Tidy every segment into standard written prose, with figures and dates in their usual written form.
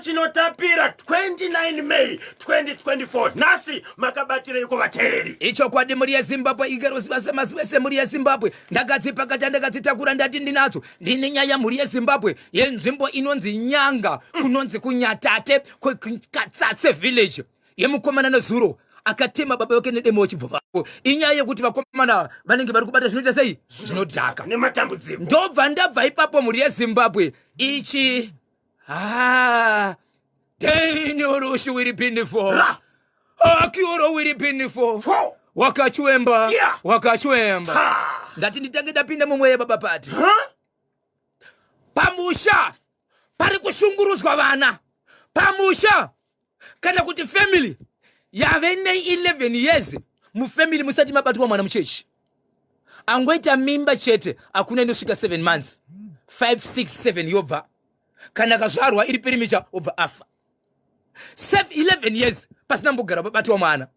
Chinotapira 29 May 2024. Nhasi makabatireiko vateereri? Ichokwadi, mhuri yeZimbabwe, igaroziva semazuva ese. Mhuri yeZimbabwe, ndakadzipakata, ndakadzitakura, ndati ndinadzo. Ndine nyaya, mhuri yeZimbabwe, yenzvimbo inonzi Nyanga, kunonzi kuNyatate, Katsatse village, yemukomana nezuro akatema baba vake nedemo vachibva vako. Inyaya yekuti vakomana vanenge vari kubata zvinoita sei, zvinodhaka. Nematambudziko. Ndobva ndabva ipapo, mhuri yeZimbabwe, ichi ha denioroshu wiri pinifo. Ra. Akioro wiri pinifo. Fo. Wakachwemba. Wakachwemba. Ta. Ndati nditange ndapinda mumweya, baba Pati. Huh? Pamusha pari kushungurudzwa vana pamusha, kana kuti family yave ne11 years mufamily musati mabatwa mwana muchechi. Angoita mimba chete, hakuna inosvika 7 months, 5 6 7 yobva, kana akazvarwa iri premature, obva afa. 7 11 years pasina mbogara pabatwa mwana.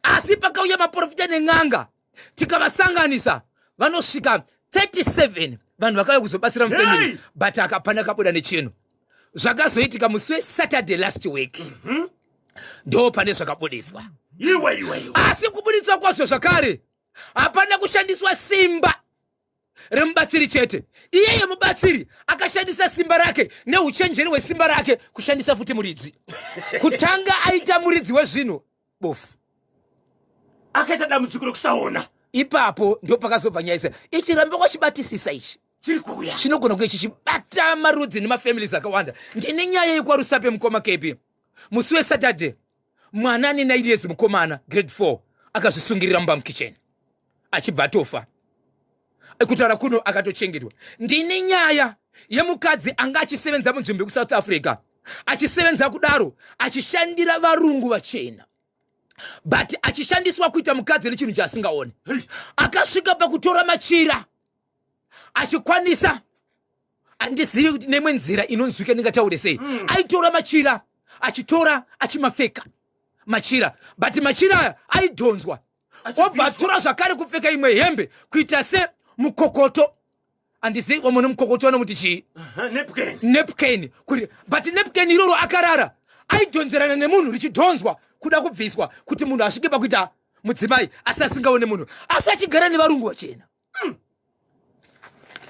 Asi pakauya maprofita nen'anga, tikavasanganisa, vanosvika 37 vanhu vakauya kuzobatsira mufamily. Hey! But akapana kabuda nechinhu. Zvakazoitika musi weSaturday last week, ndo pane zvakabudiswa. Iwe, iwe, iwe. Asi kubuditswa kwazvo zvakare, hapana kushandiswa simba remubatsiri chete. Iyeye mubatsiri akashandisa simba rake neuchenjeri hwesimba rake kushandisa futi muridzi, kutanga aita muridzi wezvinhu bofu. Akaita dambudziko rekusaona. Ipapo ndo pakazobva nyaya isa. Ichiramba kwachibatisisa ichi. Chiri kuuya. Chinogona kunge chichibata marudzi nemafamilies akawanda. Ndine nyaya yekwaRusape, mukoma Kepi. Musi weSaturday, mwana ane 9 years, mukomana, grade 4, akazvisungirira mumba mukitchen, achibva atofa. Kutaura kuno akatochengetwa. Ndine nyaya yemukadzi anga achisevenza munzvimbo yekuSouth Africa, achisevenza kudaro achishandira varungu vachena, but achishandiswa kuita mukadzi nechinhu chaasingaoni. Akasvika pakutora machira achikwanisa, handizivi kuti nemwe nzira inonzwika ndingataure sei. Aitora machira, achitora, achimapfeka machira, but machira aya aidhonzwa, obva atora zvakare kupfeka imwe hembe kuita semukokoto. Handizivi vamwe nemukokoto vanomuti chii. Napkin. Napkin kuti, but napkin iroro akarara aidhonzerana nemunhu, richidhonzwa kuda kubviswa kuti munhu asvike pakuita mudzimai, asi asingaone munhu, asi achigara nevarungu vachena.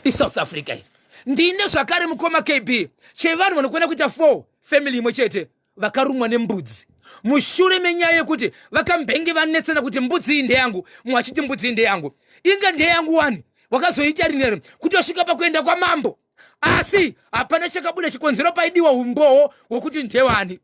ISouth Africa iyi. Ndine zvakare, mukoma KB, chevanhu vanokwana kuita 4, family imwe chete, vakarumwa nembudzi mushure menyaya yekuti vakambenge vanetsana kuti mbudzi iyi ndeyangu, mumwe achiti mbudzi iyi ndeyangu, inga ndeyangu wani, wakazoita rinero kutosvika pakuenda kwamambo, asi hapana chakabuda. Chikonzero, paidiwa umbowo hwekuti ndewani.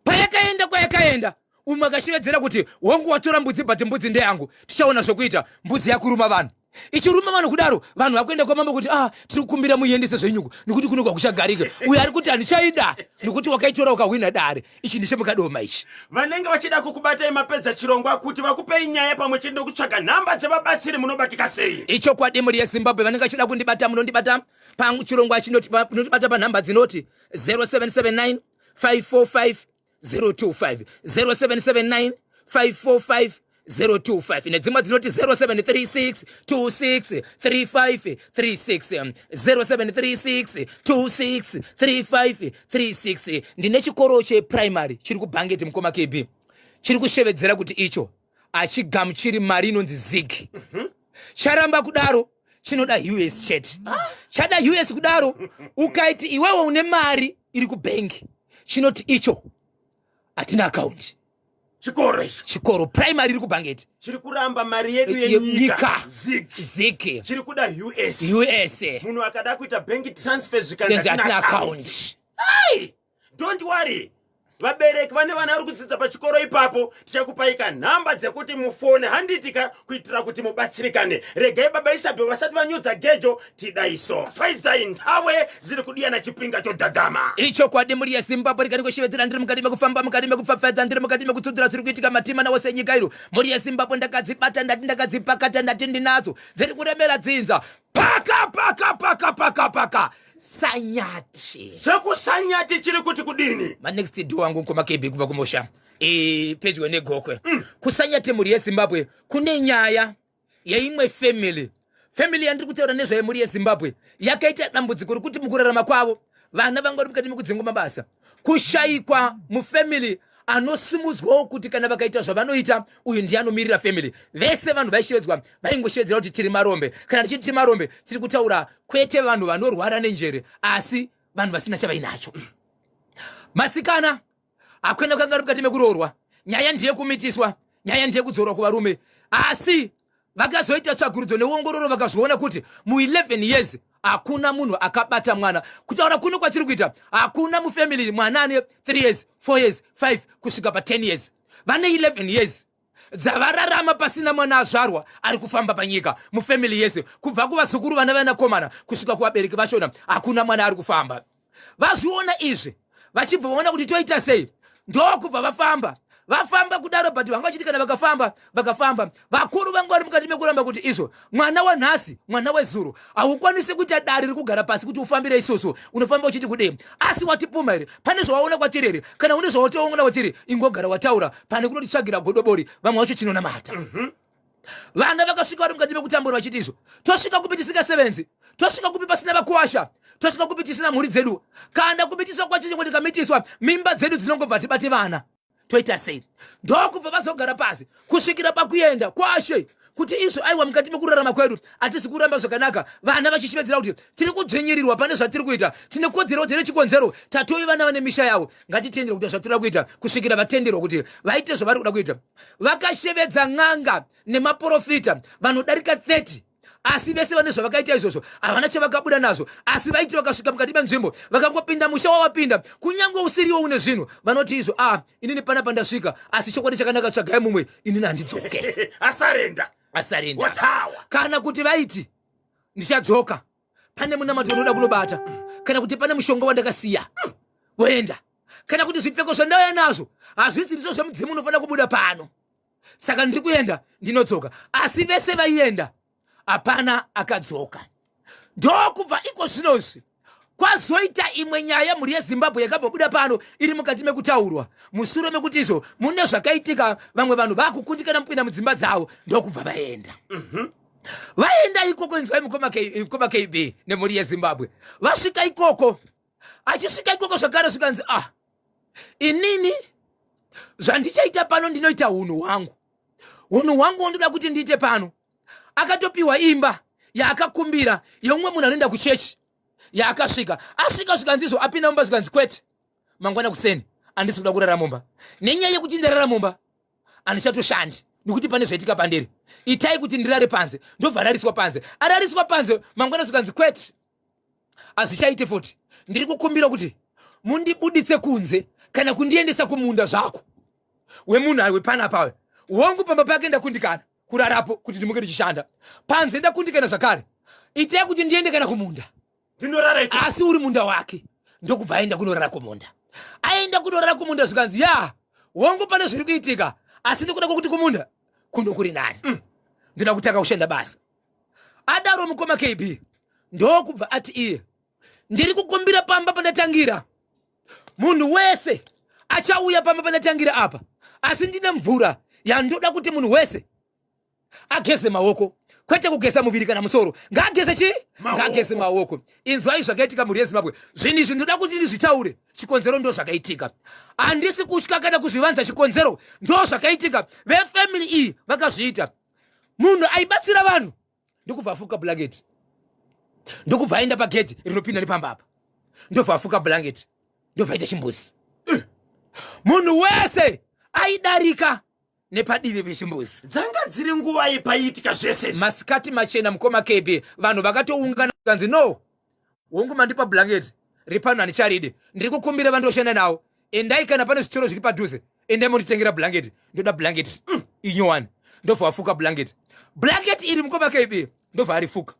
Payakaenda kwayakaenda, umwe akashevedzera kuti wangu watora mbudzi, but mbudzi ndeyangu, tichaona zvokuita. Mbudzi yakuruma vanhu. Ichiruma vanhu kudaro, vanhu vakuenda kwamambo kuti, ah, tiri kukumbira muiendese zvenyuku nekuti kuno kwakuchagarika. Uyo ari kuti handichaida nekuti wakaitora ukahwina dare. Ichi ndechemukadoma ichi. Vanenge vachida kukubatai mapedza chirongwa kuti vakupei nyaya pamwe chete nokutsvaga nhamba dzevabatsiri, munobatika sei? Ichokwadi, mhuri yeZimbabwe, vanenge vachida kundibata, munondibata pachirongwa chinoti, munondibata panhamba dzinoti 0779 545 025, 0779 545 025, nedzimwe dzinoti 0736 26 35 36, 0736 26 35 36. Ndine chikoro cheprimary chiri kuBhangeti, mukoma KB, chiri kushevedzera kuti icho hachigamuchiri mari inonzi ZiG. Charamba kudaro, chinoda US chete. Chada US kudaro, ukaiti iwewe une mari iri kubhengi, chinoti icho hatina akaundi. Chikoro icho. Chikoro primary iri kuBhangeti. Chiri kuramba mari yedu yenyika. Yenyika. ZiG. ZiG. Chiri kuda US. US. Munhu akada kuita bank transfer, zvikanzi kenzi hatina hatina account. Ai, don't worry, vabereki vane vana vari kudzidza pachikoro ipapo, tichakupai kanhamba dzekuti mufone, handitika, kuitira kuti mubatsirikane. Regai baba Isabel vasati vanyudza gejo, tidaiso pfaidzai nthawe ziri kudiyana chipinga chodhadhama. Ichokwadi, mhuri yeZimbabwe, rikati kushevedzera, ndiri mukati mekufamba, mukati mekupfapfaidza, ndiri mukati mekutsudzura zviri kuitika matima nawose enyika iro. Mhuri yeZimbabwe, ndakadzibata, ndati ndakadzipakata, ndati ndinadzo dziri kuremera dzinza. Paka paka paka paka paka Sanyati. Chekusanyati chiri kuti kudini? Manext door wangu, mukoma KB, kubva kumusha pedyo neGokwe. Kusanyati, mhuri yeZimbabwe, kune nyaya yeimwe family. Family yandiri kutaura nezvayo, mhuri yeZimbabwe, yakaita dambudziko rekuti mukurarama kwavo Vana vanga vari mukati mekudzingwa mabasa, kushayikwa mufamily anosimudzwawo kuti kana vakaita zvavanoita, uyu ndiye anomirira family. Vese vanhu vaishevedzwa vaingoshevedzera kuti tiri marombe. Kana tichiti tiri marombe, tiri kutaura kwete vanhu vanorwara nenjere, asi vanhu vasina chavainacho. Masikana hakuenda kanga ari mukati mekuroorwa, nyaya ndiye kumitiswa, nyaya ndiye kudzorwa kuvarume. Asi vakazoita tsvagurudzo neongororo, vakazviona kuti mu11 years hakuna munhu akabata mwana. Kutaura kuno kwatiri kuita, hakuna mufamily mwana ane 3 years, 4 years, 5 kusvika pa10 years. Vane 11 years dzavararama pasina mwana azvarwa ari kufamba panyika mufamily yese, kubva kuvazukuru, vana, vanakomana, kusvika kuvabereki vachona, hakuna mwana ari kufamba. Vazviona izvi, vachibva vaona kuti toita sei. Ndokubva vafamba, vafamba kudaro, but vanga vachiti kana vakafamba, vakafamba, vakuru vanga vari mukati mekuramba kuti izvo mwana wanhasi, mwana wezuro, haukwanisi kuita dare rekugara pasi kuti ufambire isusu. Unofamba uchiti kudei? Asi watipuma here? Pane zvawaona kwatiri here? Kana une zvawatoona kwatiri, ingogara wataura pane kunotitsvagira godobori. Vamwe vacho chinonamata. Vana vakasvika vari mukati mekutambura, vachiti izvo tosvika kupi tisingasevenzi? Tosvika kupi pasina vakuwasha? Tosvika kupi tisina mhuri dzedu? Kana kumitiswa kwacho, chingwe tikamitiswa, mimba dzedu dzinongobva tibate vana, toita sei? Ndokubva vazogara pasi kusvikira pakuenda kwashe kuti izvo aiwa, mukati mekurarama kwedu hatisi kuramba zvakanaka. Vana vachishevedzera kuti tiri kudzvinyirirwa pane zvatiri kuita, tine kodzero dzine chikonzero, tatove vana vane misha yavo, ngatitendere kuita zvatiri kuita, kusvikira vatenderwa kuti vaite zvavari kuda kuita. Vakashevedza n'anga nemaprofita vanodarika 30, asi vese vane zvavakaita izvozvo havana chavakabuda nazvo. Asi vaiti vakasvika mukati menzvimbo, vakangopinda musha wawapinda, kunyange usiriwo une zvinhu, vanoti izvo, a ah, inini panapa ndasvika, asi chokwadi chakanaka, tsvagai mumwe, inini handidzoke. Asarenda. Asarenda. Watawa. Kana kuti vaiti ndichadzoka, pane munamato unoda kunobata, kana kuti pane mushonga wandakasiya, voenda, kana kuti zvipfeko zvandauya nazvo hazvisi ndizvo zvemudzimu unofanira kubuda pano, saka ndiri kuenda, ndinodzoka. Asi vese vaienda, hapana akadzoka. Ndokubva iko zvinozvi kwazoita imwe nyaya, mhuri yeZimbabwe, yakambobuda pano iri mukati mekutaurwa mushure mekuti izvo mune zvakaitika, vamwe vanhu vakukundikana mupinda mudzimba dzavo, ndokubva vaenda. Vaenda ikoko, inzwai mukoma KB nemhuri yeZimbabwe, vasvika ikoko, achisvika ikoko zvakare zvikanzi, ah, inini zvandichaita pano, ndinoita unhu hwangu, unhu hwangu wondoda kuti ndiite pano. Akatopiwa imba yaakakumbira yeumwe munhu anoenda kuchechi yaakasvika. Asvika, zvikanzi izvo, apinda mumba, zvikanzi kwete, mangwana kuseni handisi kuda kurara mumba, nenyaya yekuti ndarara mumba handichatoshandi, nekuti pane zvaitika pandiri, itai kuti ndirare panze. Ndobva arariswa panze. Arariswa panze, mangwana zvikanzi kwete, hazvichaite futi, ndiri kukumbira kuti mundibuditse kunze kana kundiendesa kumunda zvako wemunhu wepanapa. Hongu, pamba pake ndakundikana kurarapo kuti ndimuke ndichishanda, panze ndakundikana zvakare, itai kuti ndiende kana kumunda. Ndinorara ikoko. Asi uri munda wake. Ndokubva aenda kunorara kumunda. Aenda kunorara kumunda, zvikanzi, ya, hongu, pane zviri kuitika, asi ndikuda kwokuti kumunda kuno kuri nani. Ndoda kutanga kushanda basa. Adaro mukoma KB, ndokubva ati iye, ndiri kukumbira pamba pandatangira, munhu wese achauya pamba pandatangira apa, asi ndine mvura yandoda kuti munhu wese ageze maoko, kwete kugeza muviri kana musoro, ngaageze chii? Ngaageze maoko. Inzwai zvakaitika, mhuri yeZimbabwe. Zvinhu izvi ndoda kuti ndizvitaure, chikonzero ndo zvakaitika. Handisi kutya kana kuzvivanza, chikonzero ndo zvakaitika. Vefamily iyi vakazviita, munhu aibatsira vanhu ndokubva afuka blanket, ndokubva aenda pagedhi rinopinda nepamba apa, ndobva afuka blanket, ndobva aita chimbuzi. Munhu wese aidarika nepadivi pechimbuzi. Dzanga dziri nguva yepaiitika zvese izvi? Masikati machena, mukoma KB. Vanhu vakatoungana, kanzi no, hongu, mandipa blanket ripano, handicharidi, ndiri kukumbira vandoshanda navo, endai kana pane zvitoro zviri padhuze, endai monditengera blanket, ndoda blanket inyowani. Ndobva wafuka blanket. Blanket iri, mukoma KB, ndobva arifuka.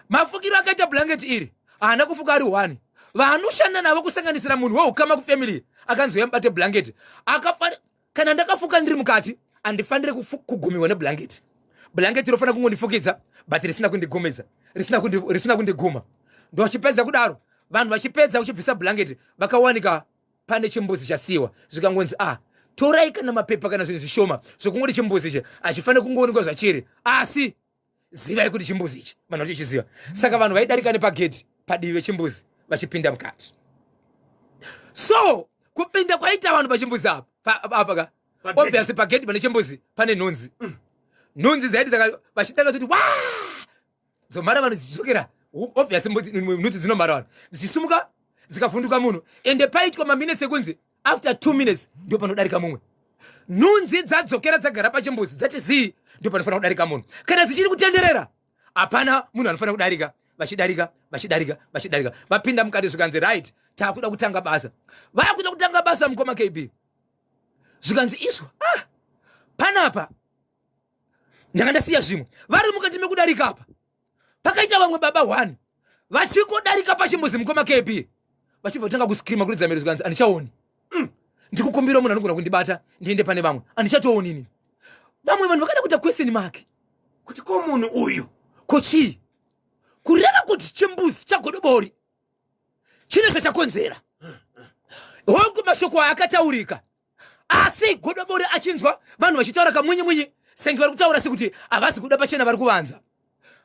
Mafukiro akaita blanket iri, haana kufuka ari one. Vaanoshanda navo, kusanganisira munhu weukama kufamily, akanzi uyamubate blanket. Akafani kana ndakafuka ndiri mukati, handifaniri kugumiwa neblanket. Blanket rofanira kungondifukidza but risina kundigumidza, risina kundiguma. Ndochipedza kudaro, vanhu vachipedza kuchibvisa blanket, vakawanika pane chimbuzi chasiyiwa. Zvikangonzi, ah, torai kana mapepa kana zvinhu zvishoma zvekungoti chimbuzi ichi hachifaniri kungoonekwa zvachiri, asi zivai kuti chimbuzi ichi vanhu vachichiziva. Saka vanhu vaidarika nepagedhi padivi vechimbuzi vachipinda mukati. So kupinda kwaita vanhu pachimbuzi apa apa ka obviously pagate pane chimbuzi pane nhunzi. Nhunzi dzaiti vachitanga kuti wa dzomhara vanhu dzichidzokera. Obviously nhunzi dzinomhara vanhu dzichisumuka dzikavhunduka munhu, ende paitwa maminutes ekunzi after 2 minutes ndio panodarika mumwe. Nhunzi dzadzokera dzagara pachimbuzi dzati zii, ndio panofanira kudarika munhu. Kana dzichiri kutenderera hapana munhu anofanira kudarika. Vachidarika, vachidarika, vachidarika, vapinda mukati zvikanzi right, takuda kutanga basa. Vakuda kutanga basa mukoma KB, zvikanzi izvo ah, panapa ndanga ndasiya zvimwe. Vari mukati mekudarika apa pakaita vamwe baba 1 vachikodarika pachimbuzi mukoma KB, vachibva kutanga kuskrima kuridza mhere, zvikanzi handichaoni. Ndikukumbira munhu anogona kundibata ndiende pane vamwe, handichatooni ini. Vamwe vanhu vakada kuita question mark kuti ko munhu uyu ko chii, kureva kuti chimbuzi chagodobori chine zvachakonzera. Hongu mashoko aya akataurika, asi godobori achinzwa vanhu vachitaura kamwinyi mwinyi senge vari kutaura sekuti havasi kuda pachena, vari kuvanza.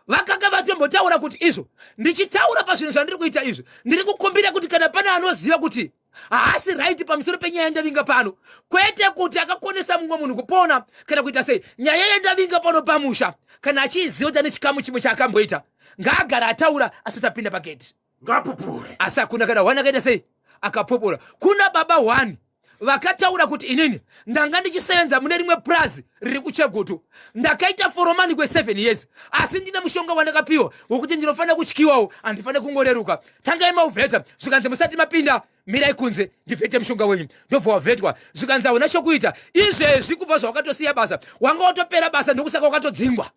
Vakanga vatombotaura kuti izvo ndichitaura pazvinhu zvandiri kuita izvi, ndiri kukumbira kuti kana pane anoziva kuti haasi right pamusoro penyaya yandavinga pano, kwete kuti akakonesa mumwe munhu kupona kana kuita sei, nyaya yandavinga pano pamusha, kana achiiziva kuti ane chikamu chimwe chaakamboita, ngaagara ataura asati apinda pageti, ngapupure. Asi hakuna kana one akaita sei akapupura. Kuna baba one vakataura kuti inini ndanga ndichisevenza mune rimwe purazi riri kuChegutu, ndakaita foromani kwe7 years, asi ndine mushonga wandakapiwa wekuti ndinofanira kutyiwawo, handifaniri kungoreruka. Tangai mauvheta. Zvikanzi musati mapinda, mirai kunze ndivhete mushonga wenyu. Ndobva wavhetwa, zvikanzi hauna chokuita izvezvi, kubva zvawakatosiya basa wanga watopera basa, ndokusaka wakatodzingwa.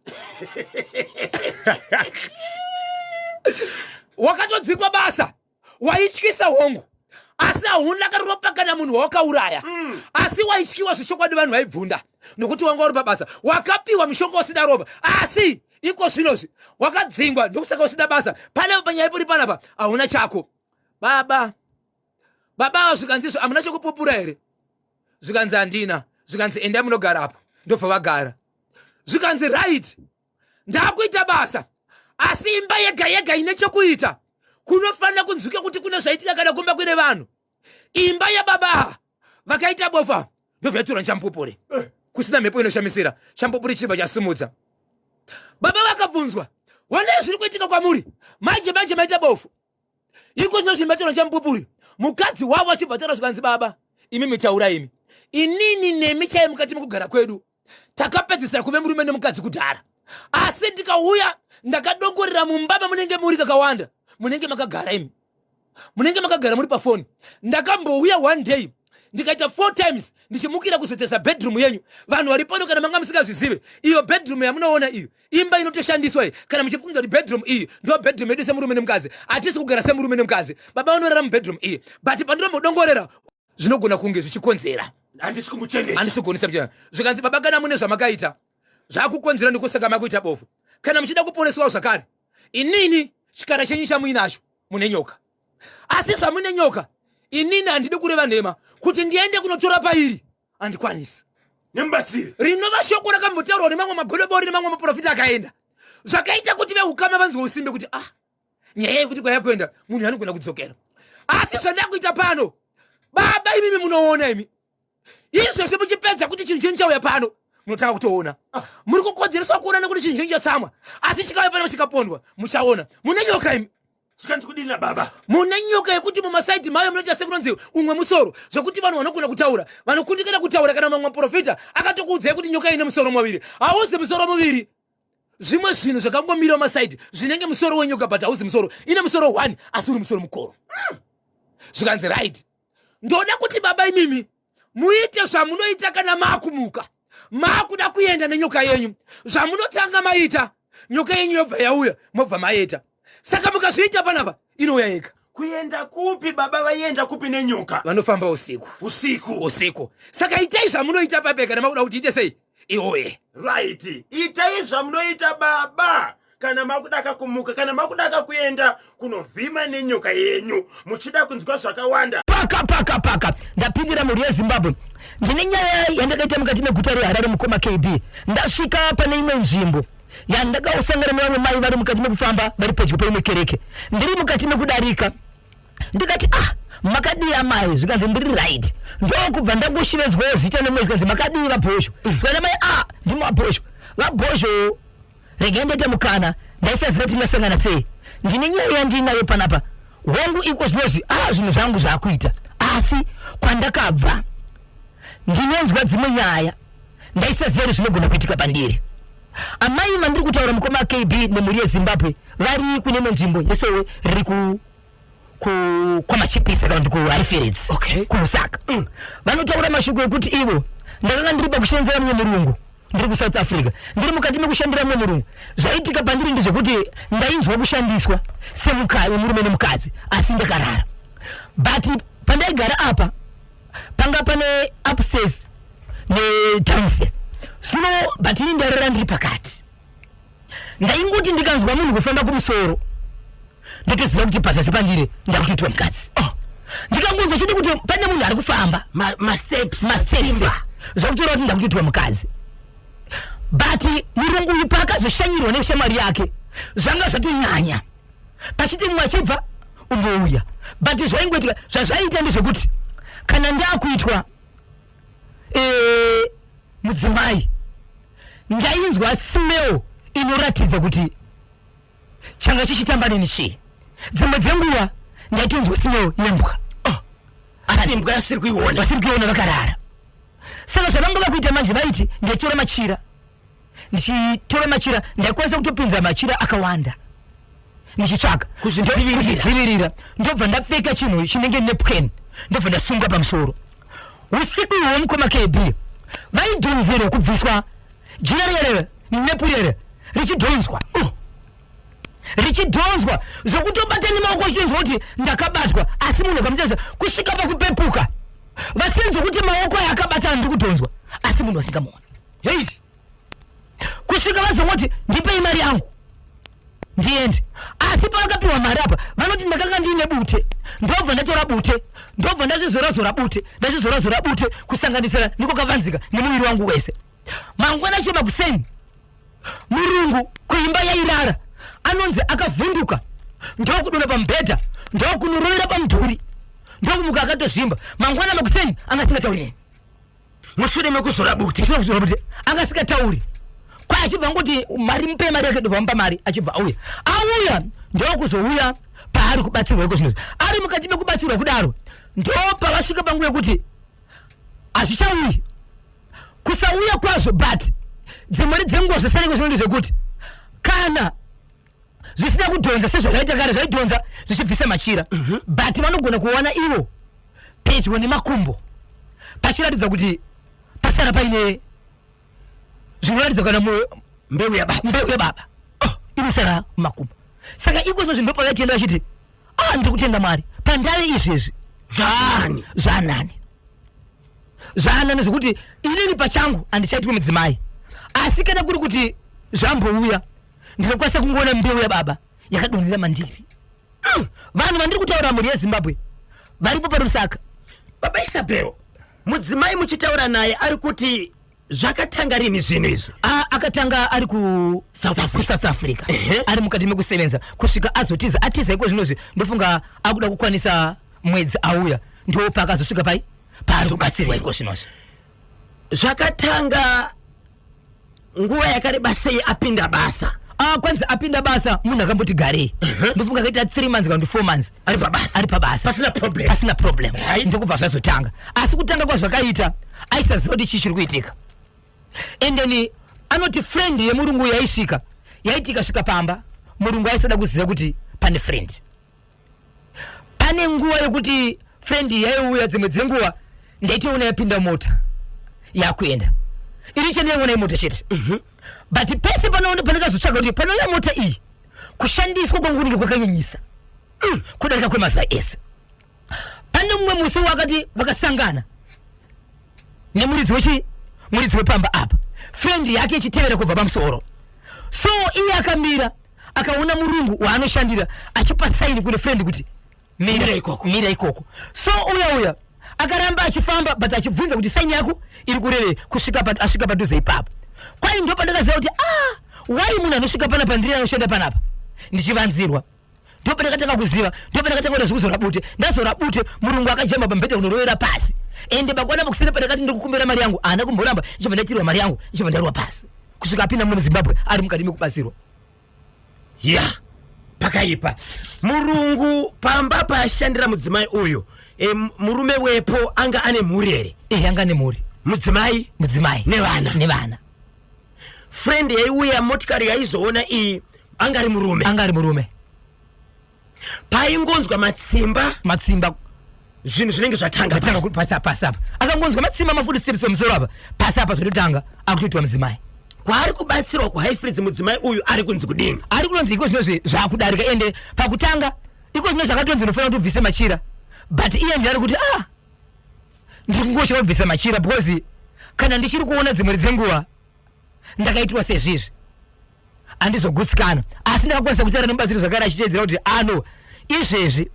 Wakatodzingwa basa, waityisa hongu, asi hauna karopa kana munhu wawakauraya. Asi waityiwa zvechokwadi, vanhu vaibvunda nokuti wanga uri pabasa, wakapiwa mushonga usina ropa, asi iko zvinozvi wakadzingwa, ndokusaka usina basa. Panapa panyaya ipuri panapa hauna chako baba. Baba ava zvikanzi izvo hamuna chokupupura here? Zvikanzi handina. Zvikanzi endai munogara apo. Ndobva vagara. Zvikanzi right, ndakuita basa, asi imba yega yega ine chekuita kunofanira kunzwika kuti kune zvaitika kana kumba kuine vanhu. Imba yababa vakaita bofa, ndobva yatura chamupupuri kusina mhepo inoshamisira, chamupupuri chibva chasimudza. Baba vakabvunzwa, wanei zviri kuitika kwamuri manje manje maita bofu, iko zvino zvimbatora chamupupuri? Mukadzi wavo achibva taura, zvikanzi baba imi mitaura imi, inini nemi chai mukati mekugara kwedu takapedzisira kuve murume nemukadzi kudhara, asi ndikauya ndakadongorera mumba mamunenge muri kakawanda, munenge makagara imi, munenge makagara muri pafoni. Ndakambouya one day ndikaita 4 times ndichimukira kuzotesa bedroom yenyu. Vanhu vari pano, kana manga musingazvizive, iyo bedroom yamunoona iyo imba inotoshandiswa iyi. Kana muchifunga kuti bedroom iyi ndo bedroom yedu semurume nemukadzi, hatisi kugara semurume nemukadzi. Baba vanorara mubedroom iyi, but pandinombodongorera zvinogona kunge zvichikonzera handisi kumuchenesa, handisi kugonesa muchena. Zvikanzi baba, kana mune zvamakaita zvakukonzera, ndikusaka makuita bofu, kana muchida kuporeswawo zvakare, inini chikara chenyu chamuinacho mune nyoka, asi zvamune nyoka inini handidi kureva nhema, kuti ndiende kunotora pairi handikwanisi nemubatsiri. Rinova shoko rakambotaurwa nemamwe magodobori nemamwe maprofita akaenda, zvakaita kuti veukama vanzwe usimbe kuti ah, nyaya yekuti kwayakuenda munhu anogona kudzokera. Asi zvandakuita pano baba imimi munoona imi izvezvi muchipedza kuti chinhu chenyu chauya pano, munotanga kutoona muri kukodzereswa kuona, nekuti chinhu chenyu chatsamwa, asi chikauya pano chikapondwa muchaona mune nyoka imi. Zvikanzi kudini nababa? Mune nyoka yekuti mumasaidhi mayo munoita sekunonzi umwe musoro, zvokuti vanhu vanogona kutaura vanokundikana kutaura. Kana mamwe maprofita akatokuudzai kuti nyoka ine musoro muviri, hauzi musoro muviri, zvimwe zvinhu zvakangomira mumasaidhi zvinenge musoro wenyoka, but hauzi musoro. Ine musoro 1 asi uri musoro mukoro. Zvikanzi right, ndoda kuti baba imimi muite zvamunoita kana maakumuka maakuda kuenda nenyoka yenyu. Zvamunotanga maita, nyoka yenyu yobva yauya, mobva maeta. Saka mukazviita panapa inouya yega. Kuenda kupi? Baba vaienda kupi nenyoka? Vanofamba usiku. Usiku. Usiku. Saka itai zvamunoita pape kana makuda kuti ite sei iuye. Right, itai zvamunoita baba kana makudaka kumuka, kana makudaka kuenda kunovhima nenyoka yenyu. Muchida kunzwa zvakawanda, Paka paka paka ndapindira mhuri yeZimbabwe. Ndine nyaya yandakaita mukati meguta reHarare mukoma KB. Ndasvika pane imwe nzvimbo yandakaosangana nevamwe mai vari mukati mekufamba vari pedyo peimwe kereke. Ndiri mukati mekudarika ndikati ah, Makadii amai? Zvikanzi ndiri right. Ndokubva ndangoshivezwawo zita nemwe zvikanzi makadii vaBhozho? Zvikanzi amai a ndimo vaBhozho. VaBhozho regai ndaita mukana ndaisaziva kuti tingasangana sei. Ndine nyaya yandiinayo panapa. Hongu iko zvinozvi a zvinhu zvangu zvakuita asi kwandakabva ndinonzwa dzimwe nyaya ndaisaziva kuti zvinogona kuitika pandiri. Amai vandiri kutaura mukoma KB nemhuri yeZimbabwe vari kune imwe nzvimbo yesowe riri ku ku kwamachipisa kana kuti kuHighfields Okay. kuLusaka. Vanotaura mashoko ekuti ivo ndakanga ndiri pakushandira mumwe murungu ndiri kuSouth Africa ndiri mukati mekushandira mumwe murungu. Zvaiitika pandiri ndezvekuti ndainzwa kushandiswa semuka- murume nemukadzi asi ndakarara. But pandaigara apa panga pane upstairs nedownstairs zvino but ini ndarara ndiri pakati ndaingoti ndikanzwa munhu kufamba kumusoro ndotoziva kuti pazasi pandiri ndakutoitwa mukadzi oh. Ndikangonzwa chete kuti pane munhu ari kufamba masteps masteps zvakutora kuti ndakutoitwa mukadzi. But murungu uyu paakazoshanyirwa neshamwari yake zvanga zvatonyanya pachiti mumwe achibva umbouya but zvaingoitika zvazvaiita ndezvekuti kana ndakuitwa e, mudzimai ndainzwa smell inoratidza kuti changa chichitamba neni chii. Dzimwe dzenguva ndaitonzwa smell yembwa. Oh, asi imbwa yasiri kuiona, vasiri kuiona vakarara. Saka zvavanga vakuita manje vaiti ndaitora machira, ndichitora machira ndaikwanisa kutopinza machira akawanda ndichitsvaga kuzvidzivirira, ndobva ndapfeka chinhu chinenge napkin ndobva ndasunga pamusoro. Usiku ihwo mukoma KB vaidhonzerwa kubviswa jira rere nepurere richidhonzwa richidhonzwa zvekutobata nemaoko uchidhonzwa kuti ndakabatwa, asi munhu akamutesa kusvika pakupepuka vachinzwa kuti maoko aya akabatana ndiri kudhonzwa, asi munhu vasingamuona. Hei, kusvika vazongoti ndipei mari yangu ndiende. Asi pavakapiwa mari apa vanoti ndakanga ndiine bute, ndobva ndatora bute, ndobva ndazvizorazora bute, ndazvizorazora bute kusanganisira ndiko kavanzika nemuviri wangu wese. Mangwana acho makuseni murungu kuimba yairara anonzi akavhunduka ndokudona pamubhedha ndokunorovera pamudhuri ndokumuka akatozvimba. Mangwana makuseni anga asingatauri neni mushure mekuzora bute, mushure mekuzora bute anga asingatauri kwai achibva ngoti mari mupe mari yake, ndobva mupa mari achibva auya auya ndokuzouya paari kubatsirwa iko zvinozvi. Ari mukati mekubatsirwa kudaro ndopavasvika panguva yekuti hazvichauyi kusauya kwazvo, but dzimweni dzenguva zvasareko zvino ndezvekuti kana zvisina kudhonza sezvazvaita kare zvaidhonza zvichibvisa machira, but vanogona kuwana ivo pedyo nemakumbo pachiratidza kuti pasara paine zvinoratidza kana mbeu yababa, mbeu yababa oh, inosara mumakumbo. Saka ikozvo zvinhu ndopavaitenda vachiti ah, ndiri kutenda Mwari pandave izvezvi zvaani zvaanani zvaanani zvekuti inini pachangu handichaitwi mudzimai, asi kana kuri kuti zvambouya ndinokwanisa kungoona mbeu yababa yakadonhera mandiri. Vanhu vandiri kutaura mhuri yeZimbabwe varipo paRusaka. Baba Isabel, mudzimai muchitaura naye ari kuti zvakatanga rini zvinhu izvi? Akatanga ari ku South Africa. Ku South Africa. Ehe. Ari mukati mekusevenza kusvika azotiza. Atiza iko zvinozvi ndofunga akuda kukwanisa mwedzi auya ndo paakazosvika pai paari kubatsirwa iko zvinozvi. Zvakatanga nguva yakareba sei apinda basa? Kwanzi apinda basa munhu akamboti garei, ndofunga akaita 3 months kana kuti 4 months ari pabasa, ari pabasa pasina problem, pasina problem. Right. Ndokubva zvazotanga, asi kutanga kwazvakaita aisaziva kuti chii chiri kuitika. And then anoti friend yemurungu yaisvika yaiti ikasvika pamba murungu aisada kuziva kuti pane friend. Pane nguva yekuti friend yaiuya dzimwe dzenguva ndaitoona yapinda mota yakuenda, ini chandaiona imota chete. But pese panoona pandakazotsvaga kuti panouya mota iyi kushandiswa kwangu kunenge kwakanyanyisa kudarika kwemazuva ese. Pane mumwe musi wakati vakasangana nemuridzi wechi muridzi wepamba apa, friend yake ichitevera kubva pamusoro, so iye akamira akaona murungu waanoshandira achipa saini kune friend kuti mira ikoko, mira ikoko. So uya uya akaramba achifamba but achibvunza kuti saini yako iri kurevei kusvika asvika padhuze ipapo. Kwai ndo pandakaziva kuti ah, why munhu anosvika panapa ndiri anoshanda panapa ndichivanzirwa. Ndopandakatanga kuziva, ndopandakatanga kuita zvekuzora bute. Ndazora bute, murungu akajamba pamubhedha kunorovera pasi. Ende bakwana makuseni pandakati ndiri kukumbira mari yangu, haana kumboramba, ichibva ndaitirwa mari yangu, ichibva ndarova pasi. Kusvika apinda muno muZimbabwe ari mukati mekubatsirwa. Ya, pakaipa. Murungu pamba paashandira mudzimai uyu, e, murume wepo anga ane mhuri here? Ehe, anga ane mhuri. Mudzimai? Mudzimai. Nevana? Nevana. Friend yaiuya motikari yaizoona iyi anga ari murume. Anga ari murume. Paingonzwa matsimba. Matsimba. Zvinhu zvinenge zvatanga. Zvatanga pasi apa pasi apa. Akangonzwa matsimba mafuti steps pamusoro apa. Pasi apa zvototanga akutoitwa mudzimai. Kwaari kubatsirwa kuHighfields mudzimai uyu ari kunzi kudini? Ari kunonzi iko zvinozvi zvakudarika ende pakutanga iko zvino zvakatonzi unofanira kuti ubvise machira but iye ndiye ari kuti ah ndiri kungosha kubvisa machira because kana ndichiri kuona dzimwe dzenguva ndakaitwa sezvizvi handizogutsikana asi ndakakwanisa kutaura nemubatsiri zvakare achiteedzera kuti ano izvezvi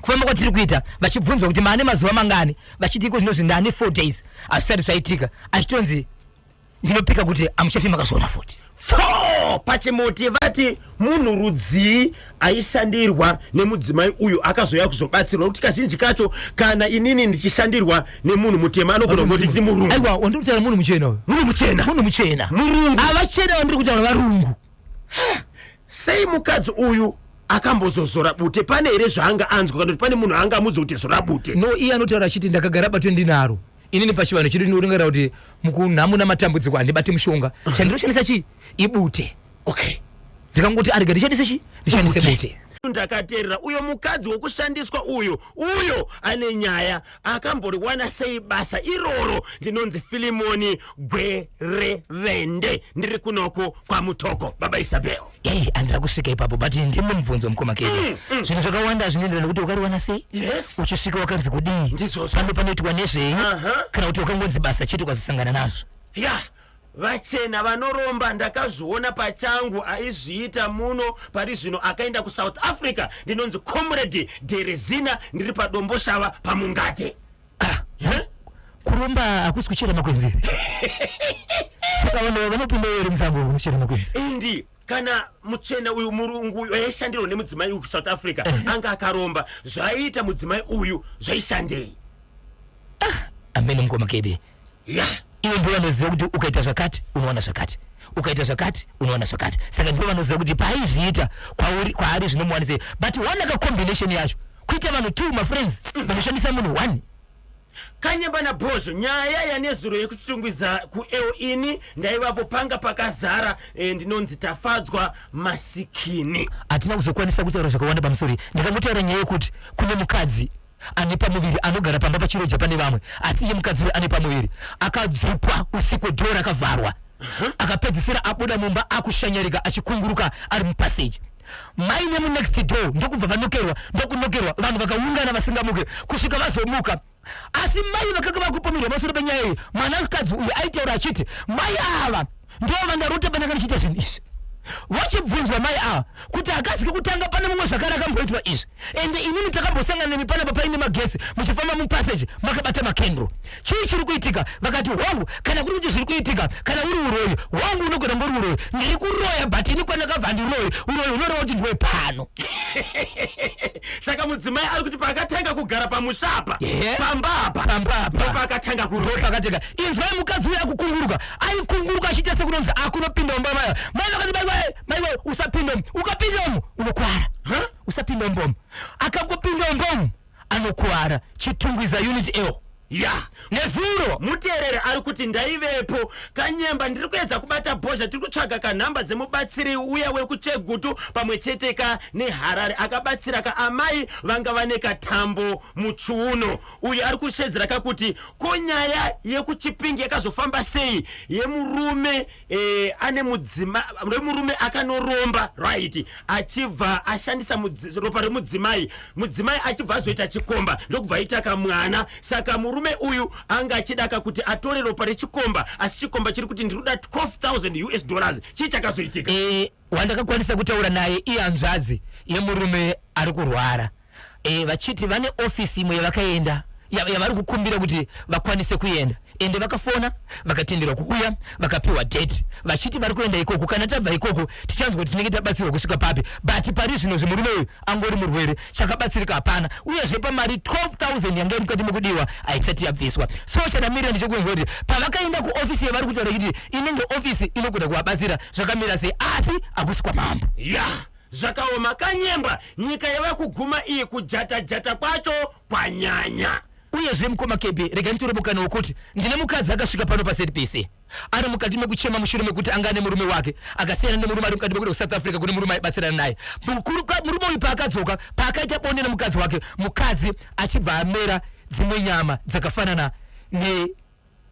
kufamba kwatiri kuita vachibvunzwa kuti maane mazuva mangani vachiti iko zvinozvi ndane four days hazvisati zvaitika achitonzi ndinopika kuti amuchafi makazviona futi. Pfoo! Pachimuti vati munhu rudzii aishandirwa nemudzimai uyu akazouya kuzobatsirwa nekuti kazhinji kacho kana inini ndichishandirwa nemunhu mutema anogona kungoti ndiri murungu. Aiwa wandiri kutaura munhu muchena uyu. Munhu muchena. Munhu muchena. Murungu. Avachena vandiri kutaura varungu. Sei mukadzi uyu akambozozora bute pane here zvaanga anzwa kana kuti pane munhu anga amudza kuti zora bute? No iye anotaura achiti ndakagara bate ndinaro inini pachivanhu chedu ndinoringarira kuti mukunhamo namatambudziko handibati mushonga chandinoshandisa chii ibute Okay. Ndikangoti arega ndishandise chii ndishandise bute. Ndakaterera uyo mukadzi wokushandiswa uyo uyo ane nyaya akamboriwana sei basa iroro ndinonzi Filimoni Gwerevende ndiri kunoko kwaMutoko baba Isabel. Ei handina kusvika ipapo but ndimwe mubvunzo mukoma Kevin. Zvinhu zvakawanda zvinoenderana nekuti wakariwana sei Yes. uchisvika wakanzi kudii Ndizvozvo. pano panoitwa nezvei Aha. kana kuti wakangonzi basa chete ukazosangana nazvo Ya vachena vanoromba ndakazviona pachangu aizviita muno pari zvino akaenda kuSouth Africa ndinonzi Comrade Derezina ndiri paDomboshava paMungate. Ah, kuromba hakusi kuchera makwenzi here saka vanhu vanopinda here musango kunochera makwenzi Indi kana muchena uyu murungu uyu aishandirwa nemudzimai uyu kuSouth Africa anga akaromba zvaiita mudzimai uyu zvaishandei? Amene mukoma KB. Ya. Ivo ndivo vanoziva kuti ukaita zvakati unowana zvakati ukaita zvakati unowana zvakati saka ndivo vanoziva kuti paaizviita kwauri kwaari zvinomuwanisei but one ka combination yacho kuita vanhu two mafriends vanoshandisa munhu one. Kanyemba naBhozho nyaya yanezuro yekuchitungwiza kuEo ini ndaivapo panga pakazara eh, ndinonzi Tafadzwa Masikini. Hatina kuzokwanisa kutaura zvakawanda pamusoro iyi ndakangotaura nyaya yekuti kune mukadzi ane pamuviri anogara pamba pachiroja pane vamwe asi iye mukadzi uyu ane pamuviri akadzipwa usiku dhoo rakavharwa akapedzisira abuda mumba akushanyarika achikunguruka ari mupassage mai nemunext door ndokubva vanokerwa ndokunokerwa vanhu vakaungana vasingamuke kusvika vazomuka asi mai vakanga vakupomerwa pamusoro penyaya iyi mwanakadzi uyu aitaura achiti mai ava ndo vandarota pandanga ndichiita zvinhu izvi vachibvunzwa mai ava kuti hakazi kekutanga pane mumwe zvakare akamboitwa izvi ende inini takambosangana nemi panapa paine magetsi muchifamba mupassage makabata makendro chii chiri kuitika vakati hongu kana kuri kuti zviri kuitika kana uri uroyi hongu unogona ngori uroyi ndiri kuroya but ini kwandakabva handiroyi uroyi hunoreva kuti ndiwe pano Saka mudzimai ari kuti paakatanga kugara pamusha apa Ehe. pamba apa Pamba apa. ndopaakatanga kuroya Ndopakatanga inzwai mukadzi uyo akukunguruka aikunguruka achiita sekunonzi akunopinda mumba mayo mai vakati mai mai mai usapinda umu ukapinda umu unokwara Huh? usapinda umbomu akangopinda umbomu anokwara chitungwiza unit l Ya nezuro muteereri ari kuti ndaivepo kanyemba ndiri kuedza kubata bhozha tiri kutsvaga kanhamba dzemubatsiri uya wekuchegutu pamwe chete ka neharare akabatsira ka amai vanga vane katambo muchiuno uyu ari kushedzera kakuti ko nyaya yekuchipingi yakazofamba sei yemurume eh, ane mudzima remurume akanoromba right achibva ashandisa ropa remudzimai mudzimai achibva azoita chikomba ndokubva aita kamwana saka murume uyu anga achidaka kuti atore ropa rechikomba asi chikomba chiri kuti ndiri kuda 12000 us dollars chii chakazoitika e, wandakakwanisa kutaura naye ihanzvadzi yemurume ari kurwara e, vachiti vane ofisi imwe yavakaenda yavari kukumbira kuti vakwanise kuenda Ende vakafona vakatenderwa kuuya, vakapiwa date vachiti vari kuenda ikoko. Kana tabva ikoko tichanzwa kuti tinenge tabatsirwa kusvika papi, but pari zvino zvemurume uyu angori murwere, chakabatsirika hapana. Uyezve pamari 12,000 yanga iri mukati mekudiwa haisati yabviswa. So chandamirira ndechekuinzwa kuti pavakaenda kuofisi yavari kutaura kuti inenge ofisi inogona kuvabatsira zvakamira sei, asi hakusi kwamambo. Ya, zvakaoma kanyemba. Nyika yava kuguma iyi, kujata jata kwacho kwanyanya. Uyezve mukoma KB, rega nditore mukana wekuti ndine mukadzi akasvika pano paZBC ari mukati mekuchema mushure mekuti anga ane murume wake, akasiyana nemurume ari mukati mekuenda kuSouth Africa kune murume aibatsirana naye. Murume uyu paakadzoka, paakaita bonde nemukadzi wake, mukadzi achibva amera dzimwe nyama dzakafanana ne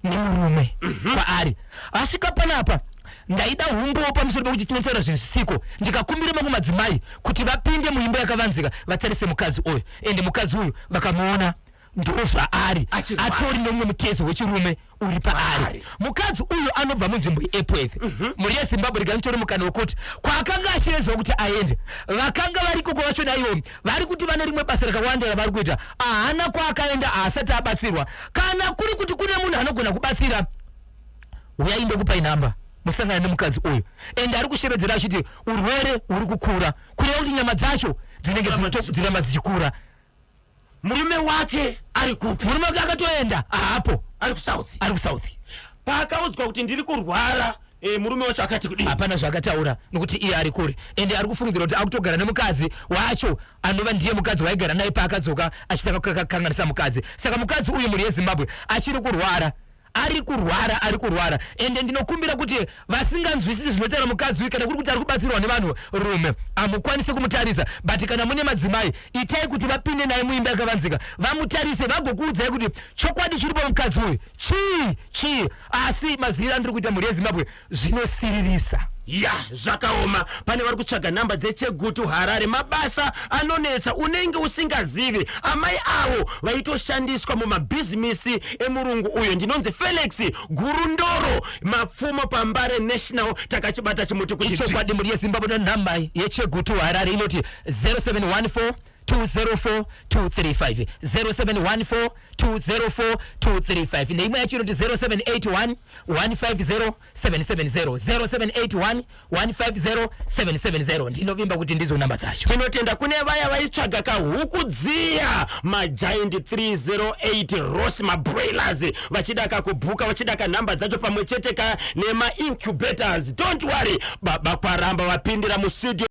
nemurume kwaari. Asvika panapa ndaida humbowo pamusoro pekuti tinotaura zvinhu zvisiko, ndikakumbira mamwe madzimai kuti vapinde muimba yakavanzika vatarise mukadzi uyu, ende mukadzi uyu vakamuona ndozvaari. Achirwara. Atori nemumwe mutezo wechirume uri paari. Mukadzi uyu anobva munzvimbo yeEpworth, mhuri yeZimbabwe. Rega nditore mukana wekuti kwaakanga achirezwa kuti aende, vakanga variko kwavacho naivo vari kuti vane rimwe basa rakawanda ravari kuita. Haana kwaakaenda, haasati abatsirwa. Kana kuri kuti kune munhu anogona kubatsira, uyai ndokupai nhamba musangana nemukadzi uyu. Ende ari kushevedzera achiti urwere huri kukura, kureva kuti nyama dzacho dzinenge dziramba dzichikura. Murume wake ari kupi? Murume wake akatoenda, haapo. Ari kuSouth. Ari kuSouth. Paakaudzwa kuti ndiri kurwara, murume wacho akati kudii? Hapana zvaakataura nokuti iye ari kure, ende ari kufungidzira kuti akutogara nemukadzi wacho anova ndiye mukadzi waigara naye paakadzoka achitanga kukanganisa mukadzi. Saka mukadzi uyu, mhuri yeZimbabwe, achiri kurwara, ari kurwara, ari kurwara. Ende ndinokumbira kuti vasinganzwisisi zvinotaura mukadzi uyu, kana kuri kuti ari kubatsirwa nevanhu rume, hamukwanisi kumutarisa, but kana mune madzimai, itai kuti vapinde naye muimba yakavanzika vamutarise, vagokuudzai kuti chokwadi chiri pamukadzi uyu chii chii. Asi maziviro andiri kuita, mhuri yeZimbabwe, zvinosiririsa. Ya, zvakaoma. Pane vari kutsvaga nhamba dzeChegutu, Harare. Mabasa anonetsa, unenge usingazivi. Amai avo vaitoshandiswa mumabhizimisi emurungu uyo. Ndinonzi Felix Gurundoro Mapfumo paMbare National. Takachibata chimuti kuti dzvi. Ichokwadi, mhuri yeZimbabwe, nhamba yeChegutu, Harare inoti 0714 204 235, 0714 204 235. Neimwe yacho inoti 0781 150 770, 0781 150 770. Ndinovimba kuti ndidzo namba dzacho. Tinotenda kune vaya vaitsvaga kahuku dziya, maGiant 308 Ross, mabroilers, vachida kakubhuka, vachida kanhamba dzacho pamwe chete ka nemaiNcubators. Don't worry, baba Kwaramba vapindira mustudio.